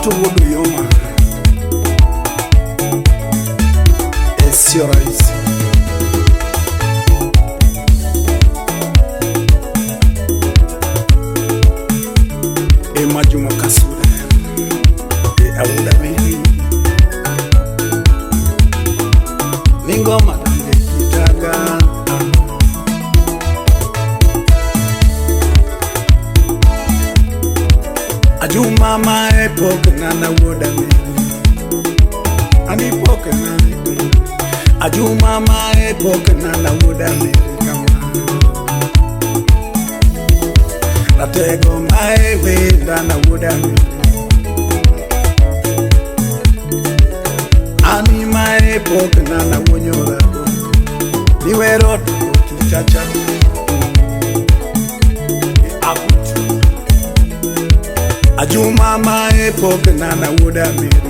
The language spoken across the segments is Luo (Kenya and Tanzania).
Abuto wuod Uyoma e sio rahisi. E Majuma Kasule e Auda Miri Ningoma donje kitaga. Ajuma ma e pok nana wuoda Miri Ani pok nana. Ajuma ma e pok nana wuoda Miri kama Ratego ma e wenda na wuoda Miri Ani ma e pok nana wuonyora Niwero to kichacha E abutu Ajuma ma e pok nana wuoda Miri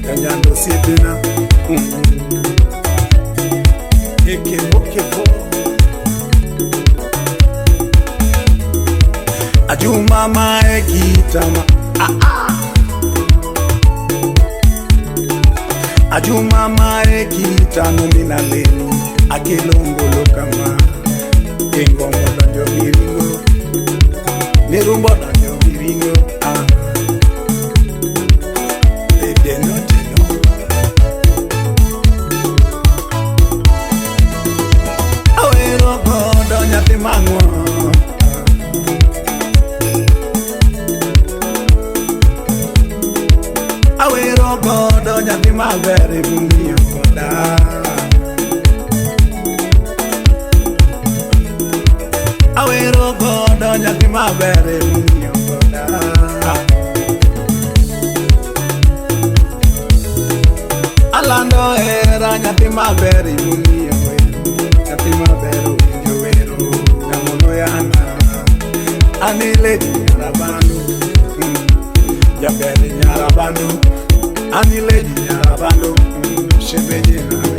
Kanyando osiepena. Ekevo kevo Ajuma ma e gitama ah ah. Ajuma ma e gitano minaleni Akelo ngolo kama Ingombo donjo miringo Mirumbo donjo miringo ah. Edeno teno Awero godo nyathi mang'won. Awero godo nyathi maber emung'iyo koda. Awero godo nyathi maber emung'iyo koda. Alando hera nyathi maber emung'iyo wero. Nyathi maber owinjo wero Namono yana Ani lady nyarabanu. Jaber nyarabanu. Ani lady nyarabanu. Shebeje nami.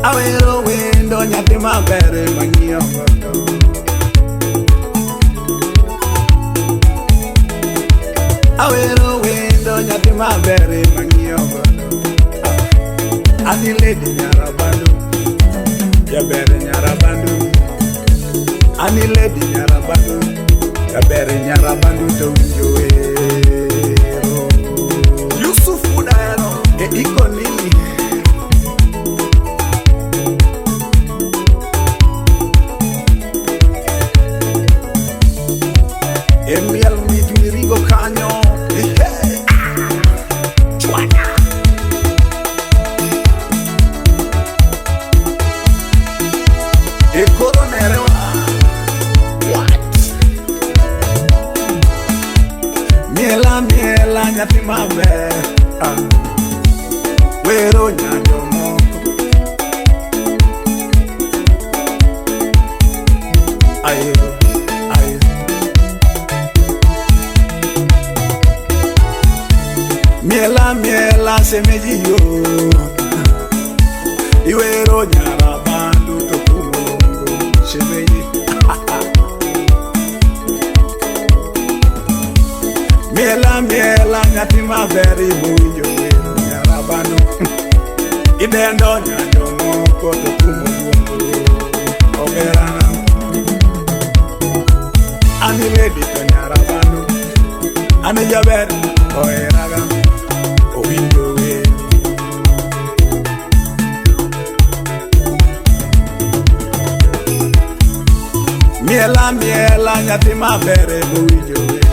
Awero wendo nyathi maber mang'iyo godo. Awero wendo nyathi maber mang'iyo godo. Ani lady nyarabanu. Jaber nyarabanu. Ani lady nyarabanu. Jaber nyarabanu to winjo wero. Yusuf Udahero e iko nini. E miel mit miringo kanyo. Ehe. Chwanya. E koro nerewa. What? Miela miela nyathi maber. Ah. Wero nyajo moko. Ayo, ayo. Miela miela semeji yo. Iwero nyara bandu to kumolongo shemeji. Miela miela nyathi maber ibuinjo wero nyara bandu. Idendo nyajo moko to kumolongo ogerana. Ani lady to nyara bandu. Ani jaber oheraga owinjo wero. Miela miela nyathi maber emowinjo wero.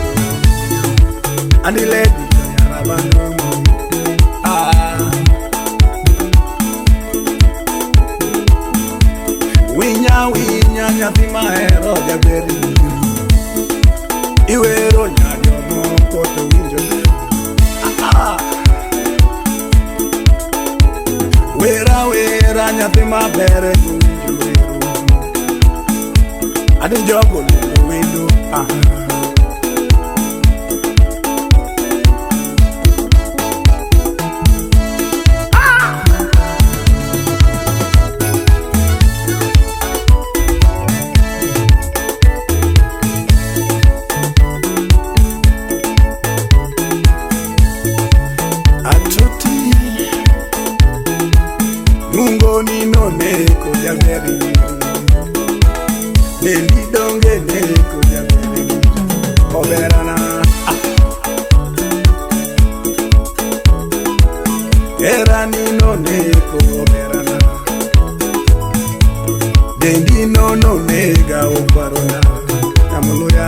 Ani lady to nyara bandu. Ah. Winya winya nyathi mahero jaber. Iwero nyajo moko to winjo. Ah. Wera wera nyathi maber emowinjo wero. Ani jogo luongo wendo. Ah. Dendi donge neko jaber oberana. Ah. Herani no neko oberana. Dendi no no nega okwarona. Namuluya.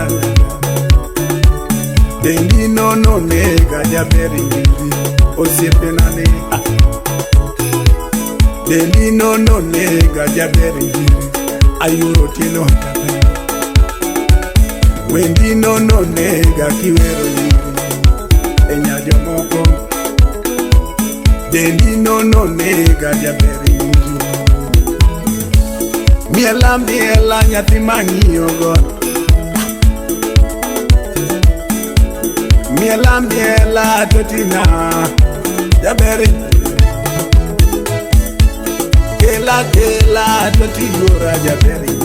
Dendi no no nega jaber nyiri osiepena ni. Ah. Dendi no no nega jaber nyiri ayuro tieno tabe. Wendi no no nega kiwero nyiri e nya jomoko. Dendi no no nega jaber nyiri. Miela miela nyathi mang'iyo go. Miela miela totina jaber nyiri. Kela kela totiyora jaber nyiri.